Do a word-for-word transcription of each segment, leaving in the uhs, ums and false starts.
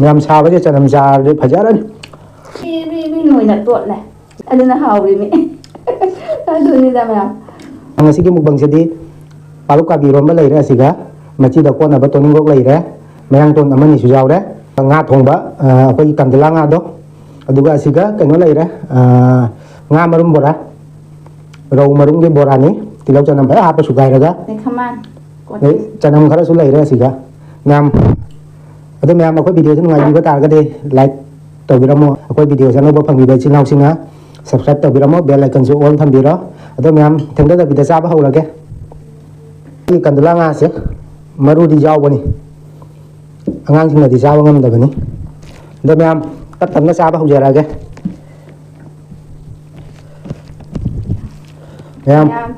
ꯌꯥꯝ ꯁꯥꯕꯁꯦ ꯆꯅꯝ ꯆꯥꯔꯗꯤ ꯐꯖꯔꯅꯤ꯫ ꯃꯤ, ꯃꯤ, ꯃꯤ ꯅꯣꯏꯅ ꯇꯣꯠꯂꯦ꯫ ꯑꯗꯨꯅ ꯍꯥꯎꯔꯤꯅꯤ꯫ ꯑꯗꯨꯅꯤꯗ ꯃꯌꯥꯝ꯫ ꯉꯁꯤꯒꯤ ꯃꯨꯛꯕꯪꯁꯤꯗꯤ ꯄꯥꯔꯨꯛ ꯀꯥꯕꯤ ꯏꯔꯣꯝꯕ ꯂꯩꯔꯦ, ꯑꯁꯤꯒ ꯃꯆꯤꯗ ꯀꯣꯠꯅꯕ ꯇꯣꯅꯤꯡꯈꯣꯛ ꯂꯩꯔꯦ, ꯃꯌꯥꯡꯇꯣꯟ ꯑꯃꯅꯤꯁꯨ ꯌꯥꯎꯔꯦ, ꯉꯥ ꯊꯣꯡꯕ, ꯑ, ꯑꯩꯈꯣꯏꯒꯤ ꯀꯟꯗꯂꯥ ꯉꯥꯗꯣ, ꯑꯗꯨꯒ ꯑꯁꯤꯒ ꯀꯩꯅꯣ ꯂꯩꯔꯦ, ꯑ, ꯉꯥ ꯃꯔꯨꯝ ꯕꯣꯔꯥ, ꯔꯧ ꯃꯔꯨꯝꯒꯤ ꯕꯣꯔꯥꯅꯤ, ꯇꯤꯜꯍꯧ ꯆꯅꯝ ꯐꯖꯅ ꯍꯥꯞꯄ ꯁꯨꯒꯥꯏꯔꯒ꯫ ꯑꯗꯩ ꯈꯃꯥꯟ꯫ ꯑꯗꯩ ꯆꯅꯝ ꯈꯔꯁꯨ ꯂꯩꯔꯦ ꯑꯁꯤꯒ꯫ ꯃꯌꯥꯝ, ꯑꯗꯣ ꯃꯌꯥꯝ, ꯑꯩꯈꯣꯏ videoꯁꯤ ꯅꯨꯡꯉꯥꯏꯕꯤꯕ ꯇꯥꯔꯒꯗꯤ like ꯇꯧꯕꯤꯔꯝꯃꯣ꯫ ꯑꯩꯈꯣꯏ videoꯁꯤ ꯑꯅꯧꯕ ꯐꯪꯕꯤꯕ ꯏꯆꯤꯜ ꯏꯅꯥꯎꯁꯤꯡꯅ subscribe ꯇꯧꯕꯤꯔꯝꯃꯣ, bell iconꯁꯨ all ꯊꯝꯕꯤꯔꯣ꯫ ꯑꯗꯣ ꯃꯌꯥꯝ, ꯊꯦꯡꯊꯗꯕꯤꯗ ꯆꯥꯕ ꯍꯧꯔꯒꯦ꯫ ꯑꯩꯒꯤ ꯀꯟꯗꯂꯥ ꯉꯥꯁꯦ ꯃꯔꯨꯗꯤ ꯌꯥꯎꯕꯅꯤ, ꯑꯉꯥꯡꯁꯤꯡꯅꯗꯤ ꯆꯥꯕ ꯉꯝꯗꯕꯅꯤ꯫ ꯑꯗꯣ ꯃꯌꯥꯝ, ꯇꯞ ꯇꯞꯅ ꯆꯥꯕ ꯍꯧꯖꯔꯛꯑꯒꯦ꯫ ꯃꯌꯥꯝ꯫ ꯃꯌꯥꯝ꯫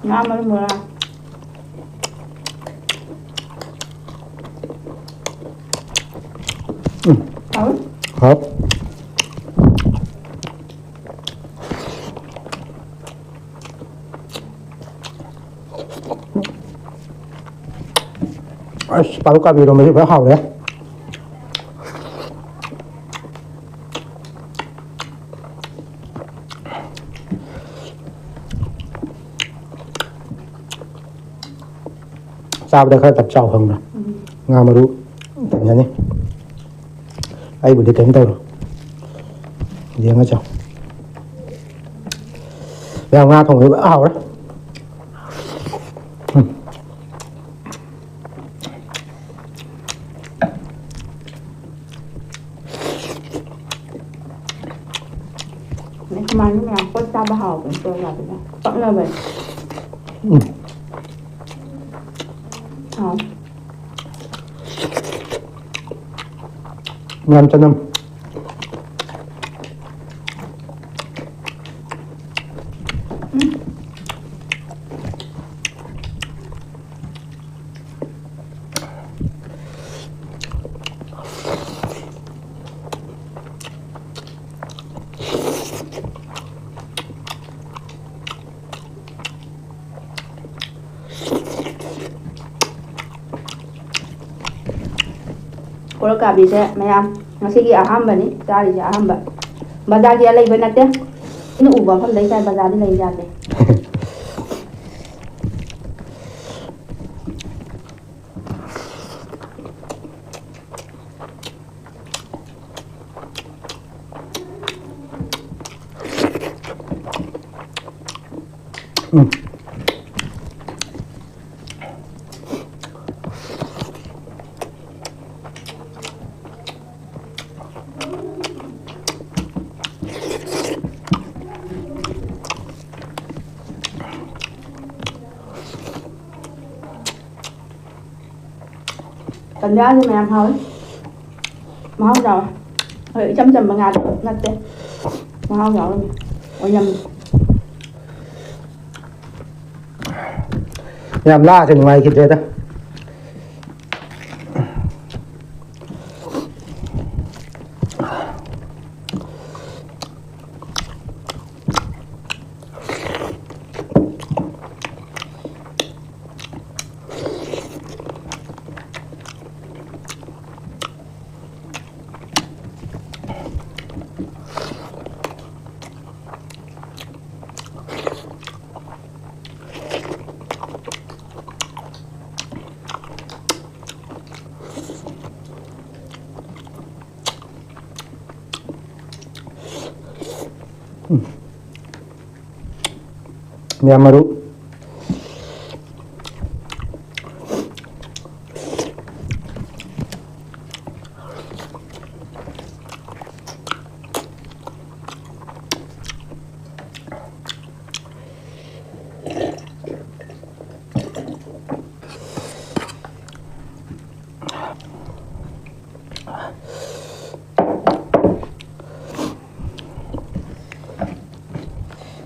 ꯉꯥ ꯃꯔꯨꯝ ꯕꯣꯔꯥ꯫ ꯎꯝ꯫ ꯍꯥꯎꯋꯤ꯫ ꯍꯥꯎ꯫ ꯑꯁ, ꯄꯥꯔꯨꯛ ꯀꯥꯕꯤ ꯏꯔꯣꯝꯕꯁꯤ ꯐꯖ ꯍꯥꯎꯔꯦ꯫ ꯆꯥꯕꯗ ꯈꯔ ꯇꯞ ꯆꯥꯎ ꯈꯪꯕ꯭ꯔꯥ? ꯎꯝ꯫ ꯉꯥ ꯃꯔꯨ ꯐꯪꯒꯅꯤ꯫ ꯑꯩꯕꯨꯗꯤ ꯀꯩꯝ ꯇꯧꯔꯣꯏ꯫ ꯌꯦꯡꯉ ꯆꯥꯎ꯫ ꯌꯥꯝ ꯉꯥ ꯊꯣꯡꯕꯗꯤ ꯐꯖꯅ ꯍꯥꯎꯔꯦ꯫ ꯎꯝ꯫ ꯁꯨꯃꯥꯏꯅ ꯃꯌꯥꯝ ꯄꯣꯠ ꯆꯥꯕ ꯍꯥꯎꯕꯅꯤ, ꯇꯣꯔꯣ ꯆꯥꯕꯁꯦ ꯄꯛꯅꯕꯅꯤ꯫ ꯎꯝ꯫ ꯍꯥꯎ꯫ ꯌꯥꯝ ꯆꯅꯝ꯫ ꯄꯣꯔꯣꯛ ꯀꯥꯕꯤꯁꯦ ꯃꯌꯥꯝ ꯉꯁꯤꯒꯤ ꯑꯍꯥꯟꯕꯅꯤ ꯆꯥꯔꯤꯁꯦ, ꯑꯍꯥꯟꯕ꯫ ꯕꯖꯥꯔꯒꯤ ꯑꯂꯩꯕ ꯅꯠꯇꯦ, ꯑꯩꯅ ꯎꯕ ꯃꯐꯝꯗꯩ ꯆꯥꯏ, ꯕꯖꯥꯔꯗꯤ ꯂꯩ ꯌꯥꯗꯦ꯫ ꯎꯝ꯫ ꯇꯟꯖꯥꯁꯦ ꯃꯌꯥꯝ ꯍꯥꯎꯋꯦ꯫ ꯃꯍꯥꯎ ꯌꯥꯎꯋꯦ꯫ ꯍꯣꯏ, ꯏꯆꯝ ꯆꯝꯕ ꯉꯥꯗꯣ ꯅꯠꯇꯦ꯫ ꯃꯍꯥꯎ ꯌꯥꯎꯋꯦ꯫ ꯑꯣꯏꯅꯝ꯫ ꯌꯥꯝ ꯂꯥꯛꯑꯁꯦ ꯅꯨꯡꯉꯥꯏꯈꯤꯗ꯭ꯔꯦꯗ꯫ ꯎꯝ꯫ ꯃꯌꯥꯝ ꯃꯔꯨ꯫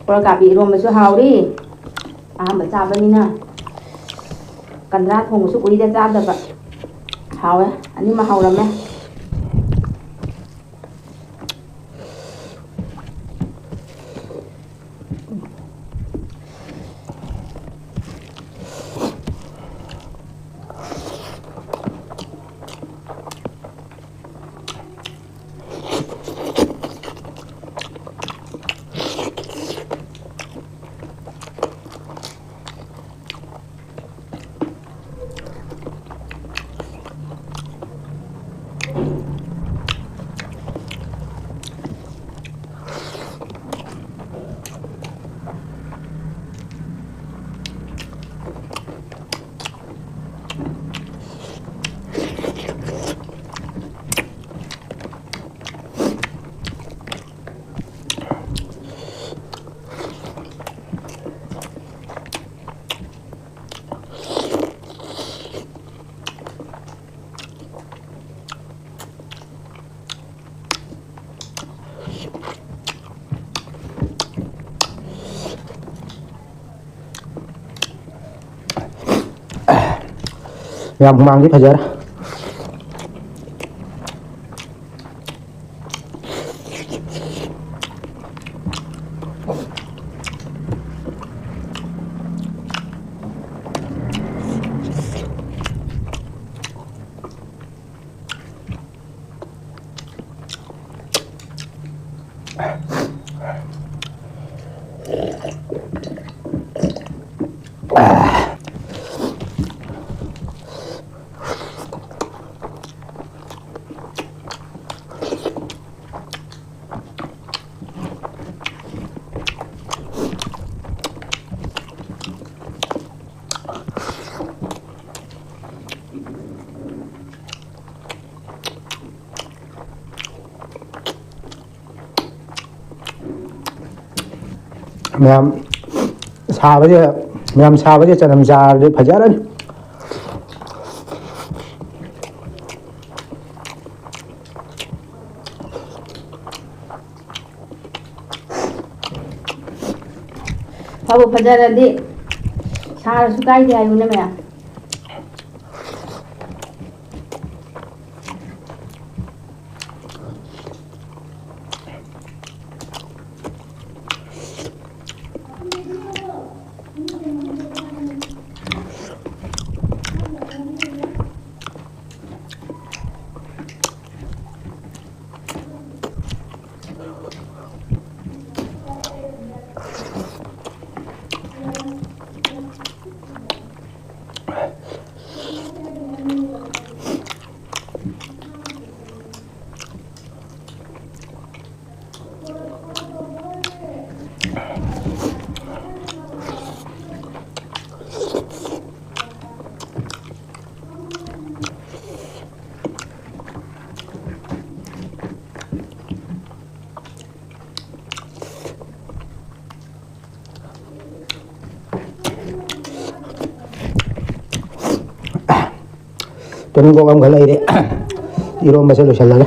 ꯕꯣꯔꯥ ꯀꯥꯕꯤ ꯏꯔꯣꯝꯕꯁꯨ ꯍꯥꯎꯔꯤ꯫ ꯑꯍꯥꯟꯕ ꯆꯥꯕꯅꯤꯅ ꯀꯟꯗ꯭ꯔꯥ ꯊꯣꯡꯕꯁꯨ ꯀꯨꯏꯔꯦ ꯆꯥꯗꯕ꯫ ꯍꯥꯎꯋꯦ꯫ ꯑꯅꯤꯃꯛ ꯍꯥꯎꯔꯝꯃꯦ꯫ ꯌꯥꯝ ꯍꯨꯃꯥꯡꯗꯤ ꯐꯖꯔꯦ꯫ ꯃꯌꯥꯝ ꯁꯥꯕꯁꯦ, ꯃꯌꯥꯝ ꯁꯥꯕꯁꯦ ꯆꯅꯝ ꯆꯥꯔꯗꯤ ꯐꯖꯔꯅꯤ꯫ ꯐꯕꯨ ꯐꯖꯔꯗꯤ ꯁꯥꯔꯁꯨ ꯀꯥꯏꯗꯦ ꯍꯥꯏꯌꯨꯅꯦ ꯃꯌꯥꯝ꯫ ꯇꯨꯅꯤꯡꯈꯣꯛ ꯑꯃꯈꯛ ꯂꯩꯔꯦ꯫ ꯏꯔꯣꯝꯕꯁꯦ ꯂꯣꯏꯁꯤꯜꯂꯒꯦ꯫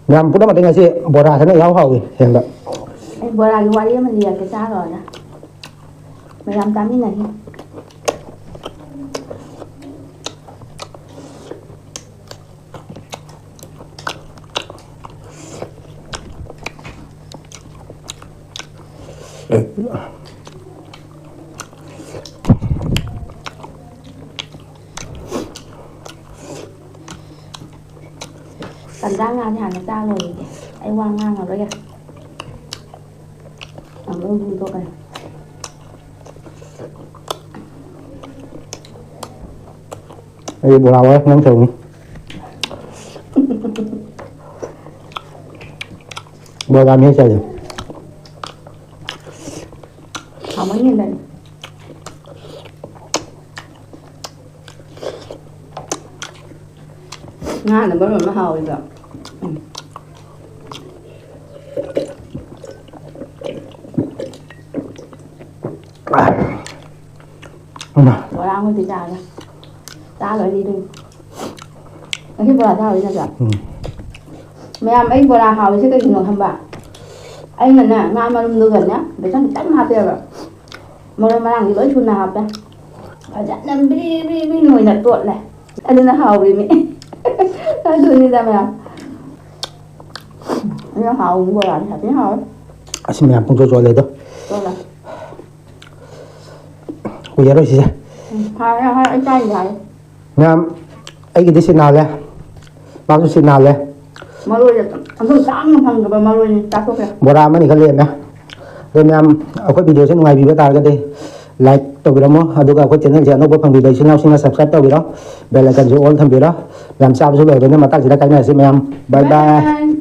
ꯃꯌꯥꯝ ꯄꯨꯝꯅꯃꯛꯇꯤ ꯉꯁꯤ ꯕꯣꯔꯥꯁꯤꯅ ꯏꯍꯥꯎ ꯍꯥꯎꯏ ꯁꯦꯡꯕ꯫ ꯑꯩ ꯕꯣꯔꯥꯒꯤ ꯋꯥꯔꯤ ꯑꯃ ꯂꯤꯔꯛꯀꯦ, ꯇꯥꯔꯣꯅ꯫ ꯃꯌꯥꯝ ꯆꯥꯃꯤꯟꯅꯁꯤ꯫ ꯇꯟꯖꯥ ꯉꯥꯁꯦ ꯍꯥꯟꯅ ꯆꯥ ꯂꯣꯏꯔꯤꯒꯦ꯫ ꯑꯩ ꯋꯥ ꯉꯥꯡꯉꯔꯣꯏꯒꯦ꯫ ꯑꯃꯨꯛ ꯍꯨꯟꯗꯣꯛꯀꯅꯤ꯫ ꯑꯩ ꯕꯣꯔꯥ ꯍꯧꯔꯦ, ꯅꯪ ꯁꯧꯅꯤ꯫ ꯕꯣꯔꯥ ꯃꯤ ꯆꯥꯏꯁꯦ꯫ ꯍꯥꯎꯃꯟꯈꯤꯗꯅ꯫ ꯉꯥꯅ ꯃꯔꯣꯟ ꯑꯃ ꯍꯥꯎꯔꯤꯕ꯫ ꯎꯝ꯫ ꯕꯣꯔꯥ ꯑꯃꯗꯤ ꯆꯥꯔꯦ꯫ ꯆꯥ ꯂꯣꯏꯔꯦ ꯑꯗꯨꯝ꯫ ꯉꯁꯤ ꯕꯣꯔꯥ ꯆꯥ ꯍꯥꯎꯋꯤ ꯅꯠꯇ꯭ꯔꯥ? ꯎꯝ꯫ ꯃꯌꯥꯝ, ꯑꯩ ꯕꯣꯔꯥ ꯍꯥꯎꯔꯤꯁꯦ ꯀꯩꯒꯤꯅꯣ ꯈꯪꯕ? ꯑꯩꯅꯅꯦ, ꯉꯥ ꯃꯔꯨꯝꯗꯨꯒꯅꯦ, ꯕꯦꯁꯣꯟ ꯈꯤꯇꯪ ꯍꯥꯞꯄꯦꯕ꯫ ꯃꯔꯣꯏ ꯃꯔꯥꯡꯗꯤ ꯂꯣꯏ ꯁꯨꯅ ꯍꯥꯞꯄꯦ꯫ ꯐꯖꯅ ꯕ꯭ꯔꯤ ꯕ꯭ꯔꯤ ꯕ꯭ꯔꯤ ꯅꯣꯏꯅ ꯇꯣꯠꯂꯦ꯫ ꯑꯗꯨꯅ ꯍꯥꯎꯔꯤꯅꯦ꯫ ꯑꯗꯨꯅꯤꯗ ꯃꯌꯥꯝ꯫ ꯑꯗꯨ ꯍꯥꯎꯕ ꯕꯣꯔꯥꯗꯤ ꯁꯥꯊꯤ ꯍꯥꯎꯋꯦ꯫ ꯑꯁꯤ ꯃꯌꯥꯝ ꯄꯨꯡꯆꯣꯠ ꯆꯣꯠꯂꯦ ꯑꯗꯣ꯫ ꯆꯣꯠꯂꯦ꯫ ꯀꯨꯏꯔꯔꯣꯏ ꯁꯤꯁꯦ꯫ ꯎꯝ, ꯍꯥꯎꯋꯦ, ꯍꯥꯎꯋꯦ, ꯑꯩ ꯆꯥꯏꯅꯦ ꯍꯥꯏꯌꯦ꯫ ꯃꯌꯥꯝ ꯑꯩꯒꯤꯗꯤ ꯁꯤ ꯅꯥꯜꯂꯦ꯫ ꯃꯥꯁꯨ ꯁꯤ ꯅꯥꯜꯂꯦ꯫ ꯃꯔꯣꯏꯗ ꯑꯗꯨꯝ ꯇꯥꯡꯅ ꯐꯪꯗꯕ ꯃꯔꯣꯏꯅꯤ ꯆꯥꯊꯣꯛꯈ꯭ꯔꯦ꯫ ꯕꯣꯔꯥ ꯑꯃꯅꯤ ꯈꯛ ꯂꯩꯔꯝꯃꯦ꯫ ꯑꯗꯣ ꯃꯌꯥꯝ ꯑꯩꯈꯣꯏ ꯚꯤꯗꯤꯑꯣꯁꯦ ꯅꯨꯡꯉꯥꯏꯕꯤꯕ ꯇꯥꯔꯒꯗꯤ like ꯇꯧꯕꯤꯔꯝꯃꯣ꯫ ꯑꯗꯨꯒ ꯑꯩꯈꯣꯏ ꯆꯦꯅꯦꯜꯁꯦ ꯑꯅꯧꯕ ꯐꯪꯕꯤꯕ ꯏꯆꯤꯟ ꯏꯅꯥꯎꯁꯤꯡꯅ subscribe ꯇꯧꯕꯤꯔꯣ꯫ Bell iconꯁꯨ all ꯊꯝꯕꯤꯔꯣ꯫ ꯃꯌꯥꯝ ꯆꯥꯕꯁꯨ ꯂꯣꯏꯔꯕꯅꯤꯅ ꯃꯇꯥꯡꯁꯤꯗ ꯀꯥꯏꯅꯔꯁꯤ ꯃꯌꯥꯝ꯫ Bye bye꯫